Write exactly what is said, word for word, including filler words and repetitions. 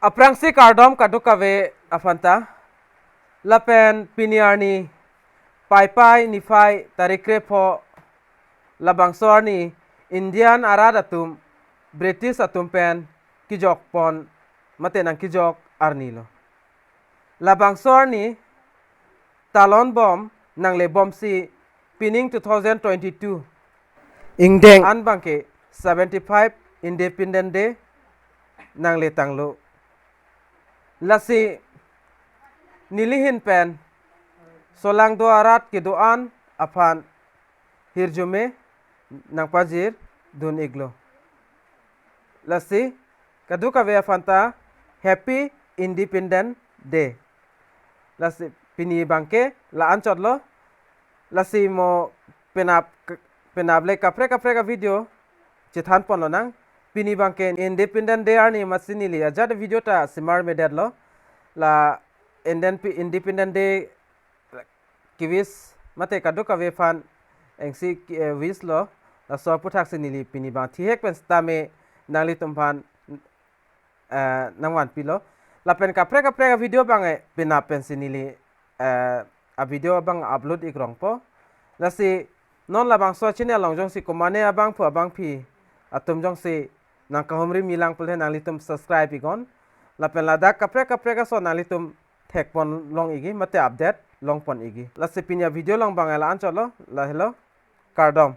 Aphrangsi kardom kadokave aphanta. Lapen pini arni Paipai niphai tarik krepho, labangso arni Indian arat atum British atum pen kijokpon mate nangkijok arni lo. Labangso arni talon bom nanglebomsi pining two thousand twenty-two ingdeng an abangke seventy-five Independent Day nangletanglo. Lasi nelihin pen solangdo arat kedo-an aphan hirjume nangpajirdun iklo. Lasi kadokave aphanta Happy Independent Day. Lasi pini abangke la-anchotlo. Lasi mo penap, penap le kaprek kaprek avideo chethanponlonang. Pini abangke Independent Day arni amatsi neli ajat video ta semarmedetlo. La Indian pi-, Independent Day kewish mate kadokave aphan engsi ki-, eh, wish lo. Laso aphuthaksi neli pini abang thihek pen sitame nanglitum aphan, eh, nangvanpilo. Lapen kaprek kaprek avideo abang, eh, penap pensi neli, eh, avideo abang upload ikrongpo. Lasi non labangso channel along jongsi komane abangphu abangphi atum jongsi nangkahumri milang pule nanglitum subscribe iknon. Lapen ladak kaprek kaprek ason nanglitum thekponlong ikji mate update longpon ikji. Lasi pini avideo along abang la-anchotlo, lahelo, kardom.